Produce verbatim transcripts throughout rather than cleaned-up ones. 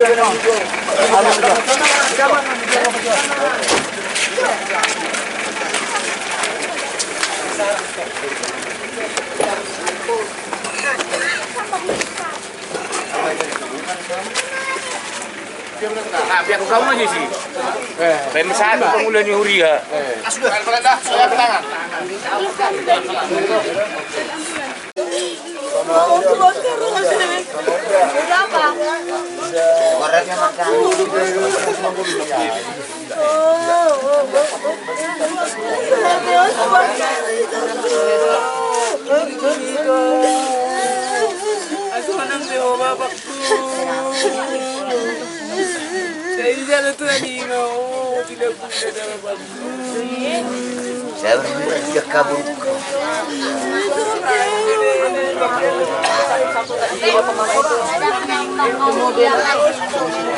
Nah, pihak kamu aja sih. Pem satu pengulani huria. Berapa?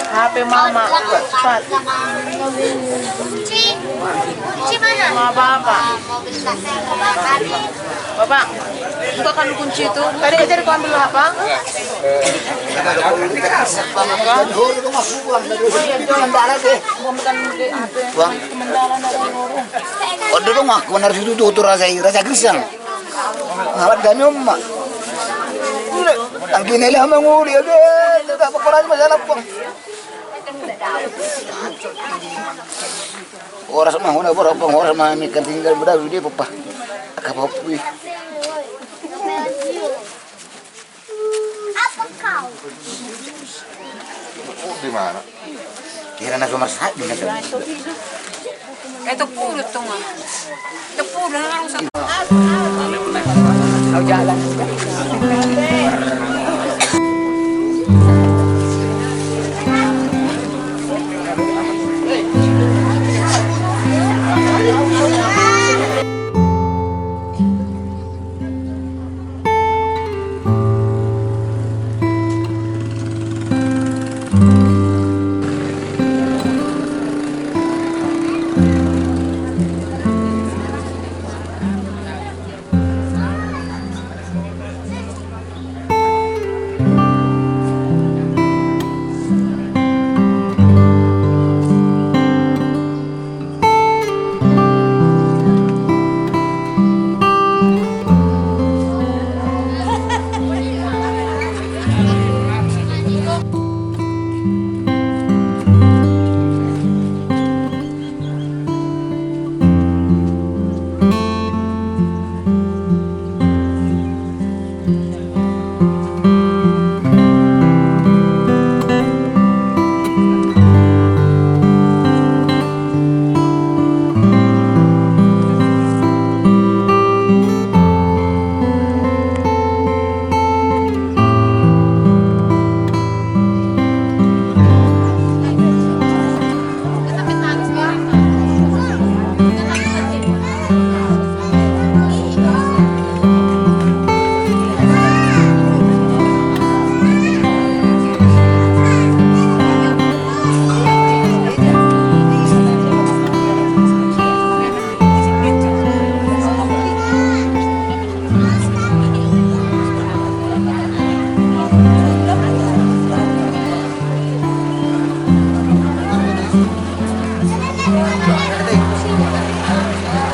H P mama, cepat. Kunci, kunci mana? Sama bapak. Bapak, bukakan kunci itu. Tadi aja kau ambil apa? Bang. Ode dong aku benar situ tuh, tuh raja, raja Grisang. Ngawat dami omma. Angkin ele manguli ade. Tidak apa-apa, raja masalah, Bang. Horas ma hona, boro, pang horas ma, mi kan tinggal beda dia, papa. Aka papa. Apa kau? Oh, di mana? Kira na so marsahit di mana? Eh, tepuluh tu, Mak. Tepuluh, langsung. Kau jalan.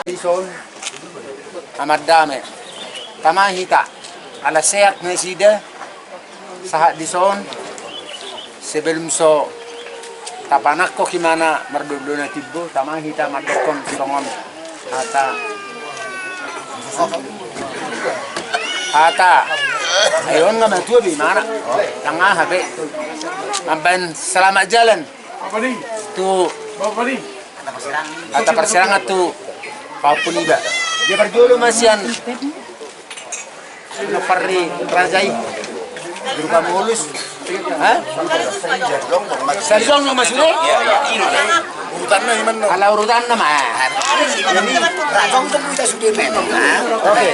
Dison, amang dame, tama hita, ala sehat nasida, sahat dison, sebelum so tapanangkok imana mardodona timbo, tama hita mandokkon songon hata, hata, ai on nga matua be imana, nang aha be, mambaen selamat jalan tu hata parsirangan tu pahompu niba. Dia parjolo ma sian pinompar ni raja i, Guru Pamulus. Ha? Sajongjong ma sude? Urutanna ima. Ala urutanna ma. Oke.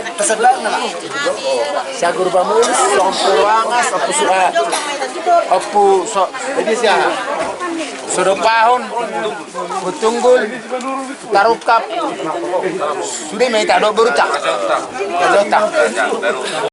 Sian Guru Pamulus, Ompu Ruangas, Ompu Su-, eh, Ompu So-, Sodompahon, Ompu Tunggul, Tarungkap. Sude ma hita dohot borunta. Borunta.